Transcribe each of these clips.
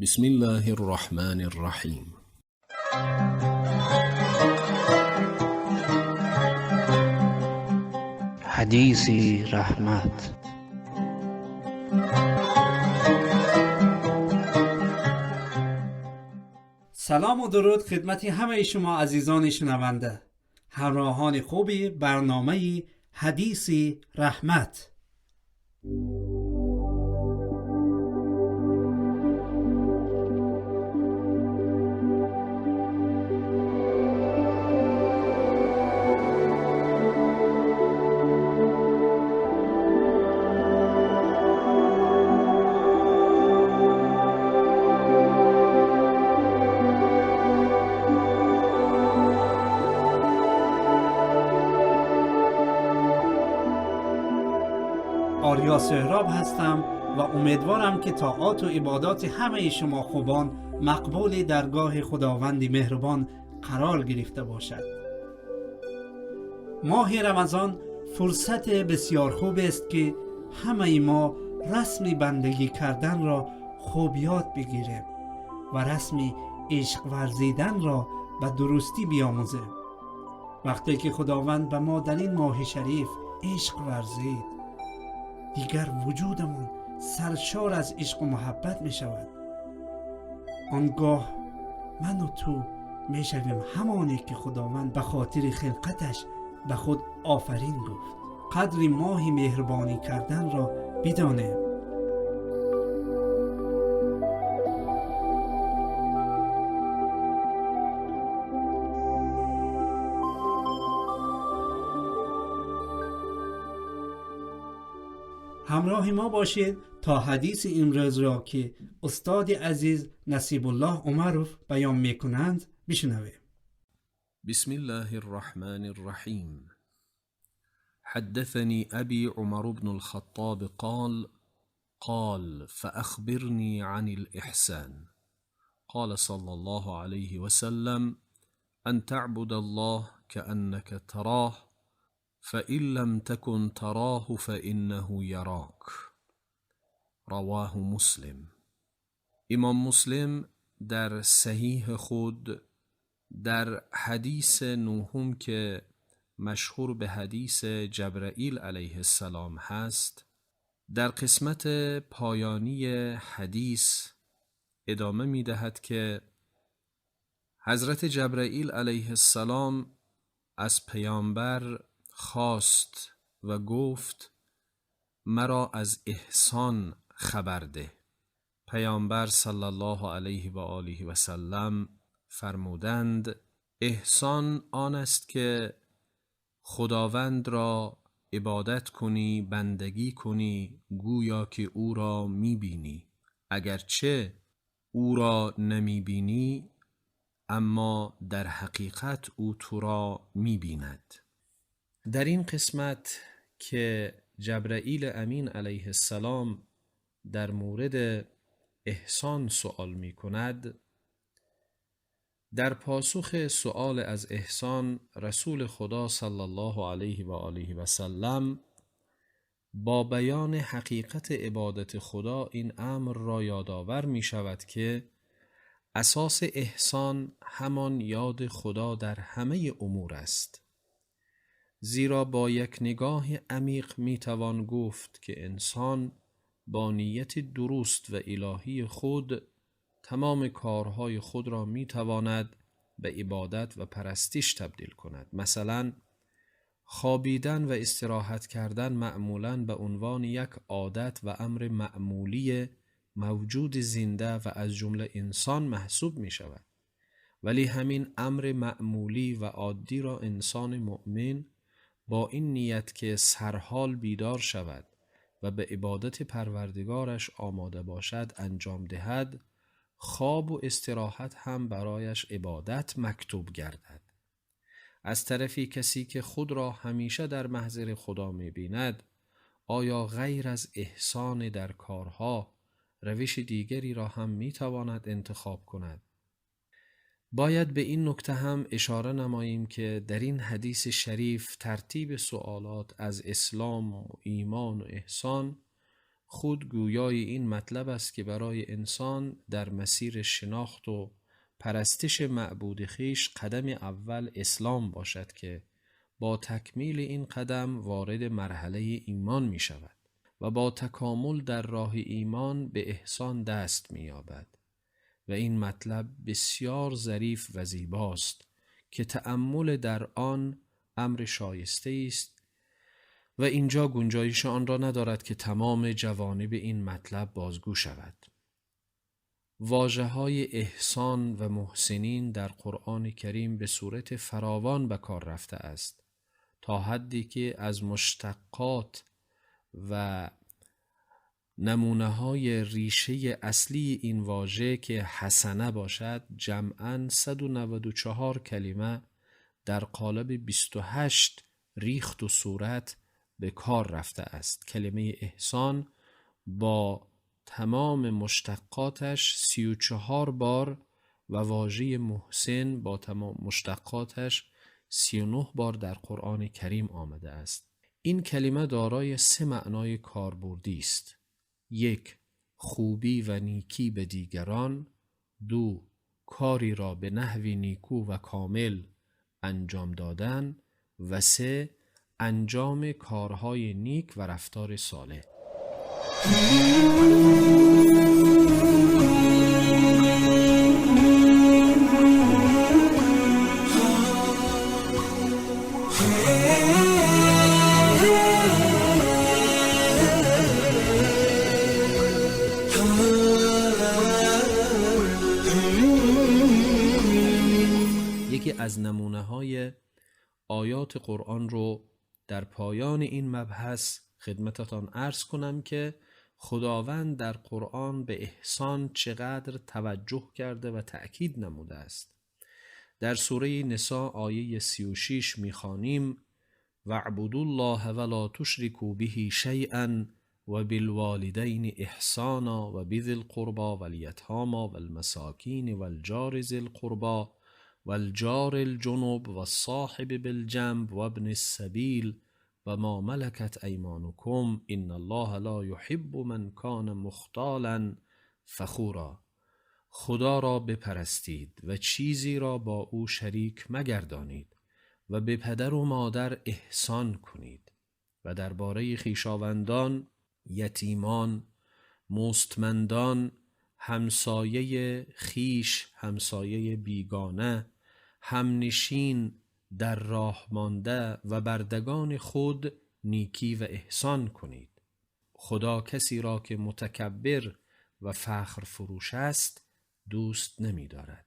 بسم الله الرحمن الرحیم. حدیثی رحمت. سلام و درود خدمت همه شما عزیزان شنونده، همراهان خوبی برنامه حدیثی رحمت. آریا سهراب هستم و امیدوارم که طاعات و عبادات همه شما خوبان مقبول درگاه خداوند مهربان قرار گرفته باشد. ماه رمضان فرصت بسیار خوب است که همه ما رسم بندگی کردن را خوب یاد بگیریم و رسم عشق ورزیدن را به درستی بیاموزیم. وقتی که خداوند به ما در این ماه شریف عشق ورزید، دیگر وجودمان سرشار از عشق و محبت می شود. آنگاه من و تو می شویم همانی که خداوند به خاطر خلقتش به خود آفرین گفت. قدر ماه مهربانی کردن را بدانیم. همراه ما باشید تا حدیث امروز را که استاد عزیز نصیب الله عمروف بیان میکنند بشنویم. بسم الله الرحمن الرحیم. حدثني أبي عمر بن الخطاب قال قال فأخبرني عن الإحسان. قال صلى الله عليه وسلم: أن تعبد الله كأنك تراه فإن لم تكن تراه فإنه يراك. رواه مسلم. امام مسلم در صحیح خود در حدیث نهم که مشهور به حدیث جبرائیل علیه السلام هست، در قسمت پایانی حدیث ادامه می دهد که حضرت جبرائیل علیه السلام از پیامبر خواست و گفت: مرا از احسان خبر ده. پیامبر صلی الله علیه و آله و سلم فرمودند: احسان آن است که خداوند را عبادت کنی، بندگی کنی، گویا که او را میبینی. اگرچه او را نمیبینی، اما در حقیقت او تو را میبیند. در این قسمت که جبرائیل امین علیه السلام در مورد احسان سوال می کند، در پاسخ سؤال از احسان رسول خدا صلی الله علیه و آله و سلم با بیان حقیقت عبادت خدا این امر را یادآور می شود که اساس احسان همان یاد خدا در همه امور است. زیرا با یک نگاه عمیق می توان گفت که انسان با نیت درست و الهی خود تمام کارهای خود را می تواند به عبادت و پرستش تبدیل کند. مثلا خوابیدن و استراحت کردن معمولاً به عنوان یک عادت و امر معمولی موجود زنده و از جمله انسان محسوب می شود. ولی همین امر معمولی و عادی را انسان مؤمن با این نیت که سرحال بیدار شود و به عبادت پروردگارش آماده باشد انجام دهد، خواب و استراحت هم برایش عبادت مکتوب گردد. از طرفی کسی که خود را همیشه در محضر خدا می‌بیند، آیا غیر از احسان در کارها روش دیگری را هم می‌تواند انتخاب کند؟ باید به این نکته هم اشاره نماییم که در این حدیث شریف ترتیب سوالات از اسلام و ایمان و احسان خود گویای این مطلب است که برای انسان در مسیر شناخت و پرستش معبود خویش قدم اول اسلام باشد که با تکمیل این قدم وارد مرحله ایمان می شود و با تکامل در راه ایمان به احسان دست می یابد. و این مطلب بسیار ظریف و زیباست که تأمل در آن امر شایسته است و اینجا گنجایش آن را ندارد که تمام جوانب این مطلب بازگو شود. واژه‌های احسان و محسنین در قرآن کریم به صورت فراوان به کار رفته است، تا حدی که از مشتقات و نمونه‌های ریشه اصلی این واژه که حسنه باشد جمعاً 194 کلمه در قالب 28 ریخت و صورت به کار رفته است. کلمه احسان با تمام مشتقاتش 34 بار و واژه محسن با تمام مشتقاتش 39 بار در قرآن کریم آمده است. این کلمه دارای 3 معنای کاربردی است. 1. خوبی و نیکی به دیگران. 2. کاری را به نحوی نیکو و کامل انجام دادن. و 3. انجام کارهای نیک و رفتار صالح. یکی از نمونه های آیات قرآن رو در پایان این مبحث خدمتتان عرض کنم که خداوند در قرآن به احسان چقدر توجه کرده و تأکید نموده است. در سوره نساء آیه 36 می‌خوانیم: واعبدوا الله ولا تشركوا به شیئا و بالوالدین احسانا و بذی القربی والیتامی والمساکین والجار ذی القربی والجار الجنب والصاحب بالجنب وابن السبیل و ما ملکت ایمانکم ان الله لا یحب من کان مختالا فخورا. خدا را بپرستید و چیزی را با او شریک مگردانید و به پدر و مادر احسان کنید و درباره خویشاوندان، یتیمان، مستمندان، همسایه خیش، همسایه بیگانه، همنشین، در راه مانده و بردگان خود نیکی و احسان کنید. خدا کسی را که متکبر و فخر فروش است دوست نمی دارد.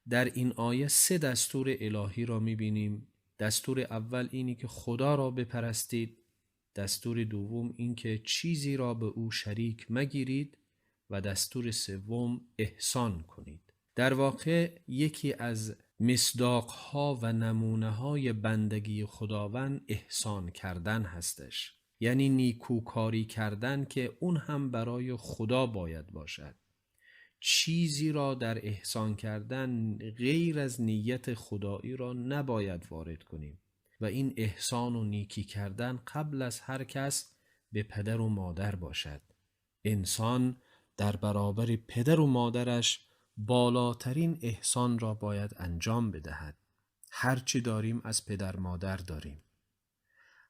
در این آیه 3 دستور الهی را می بینیم. دستور اول اینی که خدا را بپرستید، دستور دوم این که چیزی را به او شریک مگیرید و دستور سوم احسان کنید. در واقع یکی از مصداق‌ها و نمونه‌های بندگی خداوند احسان کردن هستش، یعنی نیکوکاری کردن که اون هم برای خدا باید باشد. چیزی را در احسان کردن غیر از نیت خدایی را نباید وارد کنیم و این احسان و نیکی کردن قبل از هر کس به پدر و مادر باشد. انسان در برابر پدر و مادرش بالاترین احسان را باید انجام بدهد. هر چی داریم از پدر مادر داریم.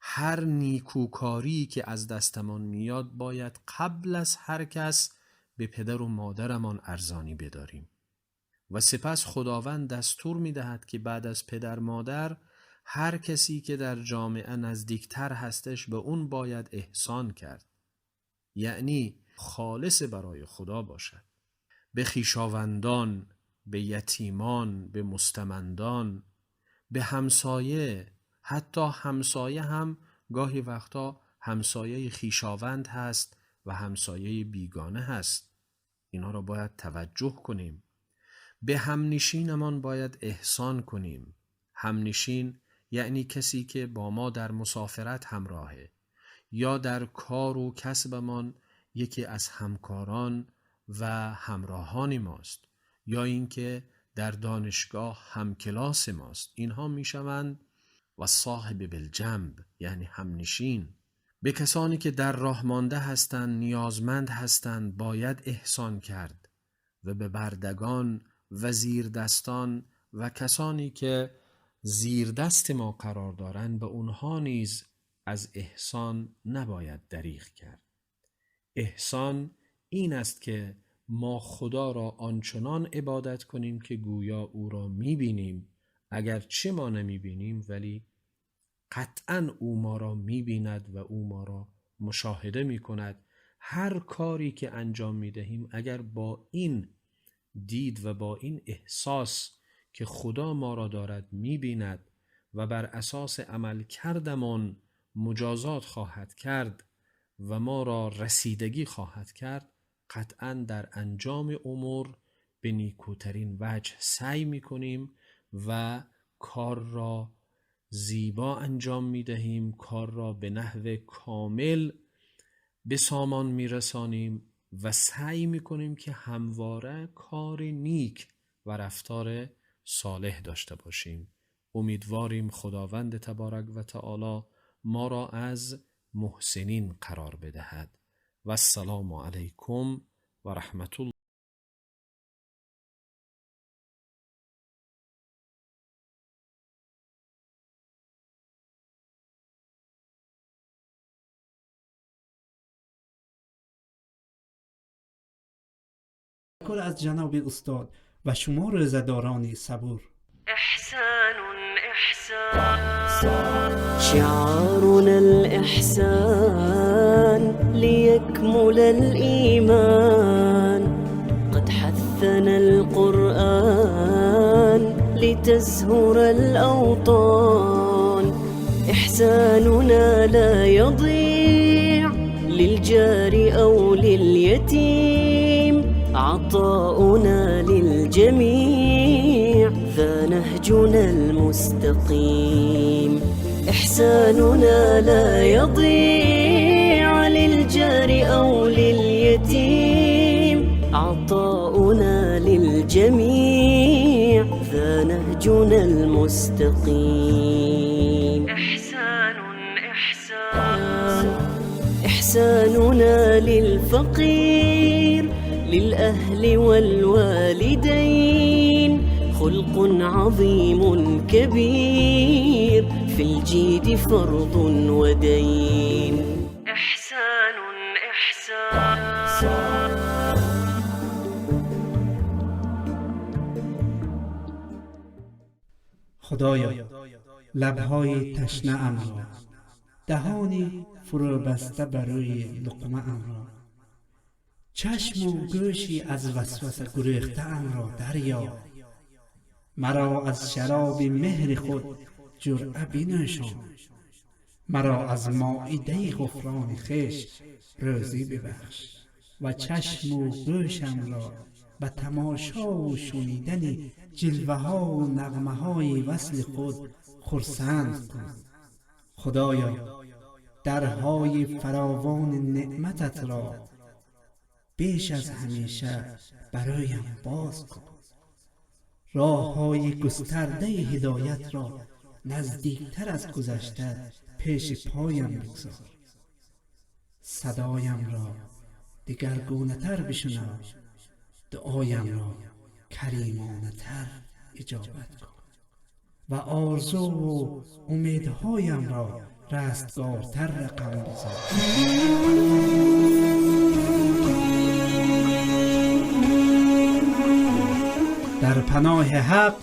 هر نیکوکاری که از دستمان میاد باید قبل از هر کس به پدر و مادرمان ارزانی بداریم. و سپس خداوند دستور میدهد که بعد از پدر مادر هر کسی که در جامعه نزدیکتر هستش به اون باید احسان کرد، یعنی خالص برای خدا باشد. به خویشاوندان، به یتیمان، به مستمندان، به همسایه. حتی همسایه هم گاهی وقتا همسایه خویشاوند هست و همسایه بیگانه هست. اینا را باید توجه کنیم. به همنشینمان باید احسان کنیم. همنشین یعنی کسی که با ما در مسافرت همراهه یا در کار و کسبمان یکی از همکاران و همراهان ماست، یا اینکه در دانشگاه همکلاس ماست. اینها میشوند و صاحب بالجنب، یعنی همنشین. به کسانی که در راه مانده هستند، نیازمند هستند، باید احسان کرد و به بردگان و زیردستان و کسانی که زیردست ما قرار دارند به اونها نیز از احسان نباید دریغ کرد. احسان این است که ما خدا را آنچنان عبادت کنیم که گویا او را میبینیم، اگر چه ما نمیبینیم ولی قطعاً او ما را میبیند و او ما را مشاهده میکند. هر کاری که انجام میدهیم اگر با این دید و با این احساس که خدا ما را دارد میبیند و بر اساس عمل کردمان مجازات خواهد کرد و ما را رسیدگی خواهد کرد، قطعاً در انجام امور به نیکوترین وجه سعی میکنیم و کار را زیبا انجام میدهیم، کار را به نحو کامل به سامان میرسانیم و سعی میکنیم که همواره کار نیک و رفتار صالح داشته باشیم. امیدواریم خداوند تبارک و تعالی ما را از محسنین قرار بدهد. و السلام علیکم و رحمت الله. تشکر از جناب استاد و شما روزه‌داران صبور. احسان احسان شعارنا الإحسان ليكمل الإيمان، قد حثنا القرآن لتزهر الأوطان. إحساننا لا يضيع للجار أو لليتيم، عطاؤنا للجميع ذا نهجنا المستقيم. إحساننا لا يضيع للجار أو لليتيم، عطاؤنا للجميع ذا نهجنا المستقيم. إحسان إحسان إحساننا للفقير للأهل والوالدين، خلق عظيم كبير في الجيد فرض ودين. إحسان إحسان. خدایا لبهای تشنه ام را، دهانی فرو بسته بر روی لقمه ام را، چشم و گوشی از وسوسه گریخته ام را دریاب. مرا از شراب مهر خود جرعه بنوشان، مرا از مائده غفران خویش روزی ببخش و چشم و گوشم را به تماشا و شنیدن جلوه ها و نغمه های وصل خود خرسند کن. خدایا درهای فراوان نعمتت را بیش از همیشه برایم باز کن. راه های گسترده هدایت را نزدیکتر از گذشته پیش پایم بگذار. صدایم را دگرگونه تر بشنو، دعایم را کریمانه تر اجابت کن و آرزو و امیدهایم را رستگارتر رقم بزن. در پناه حق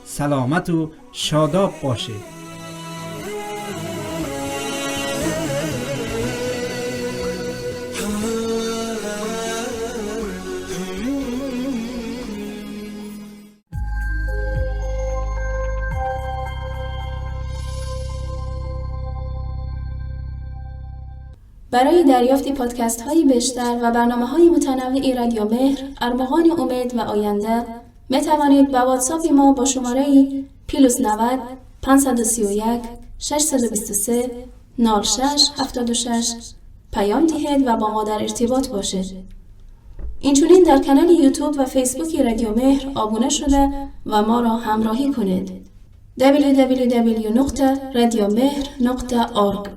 سلامت و شاداب باشید. برای دریافت پادکست های بیشتر و برنامه های متنوع رادیو مهر، ارمغان امید و آینده، می توانید با واتساپ ما با شماره +90 531 623 06 76 پیام دهید و با ما در ارتباط باشید. اینچنین در کانال یوتیوب و فیسبوک رادیو مهر آبونه شده و ما را همراهی کنید. www.radiomehr.org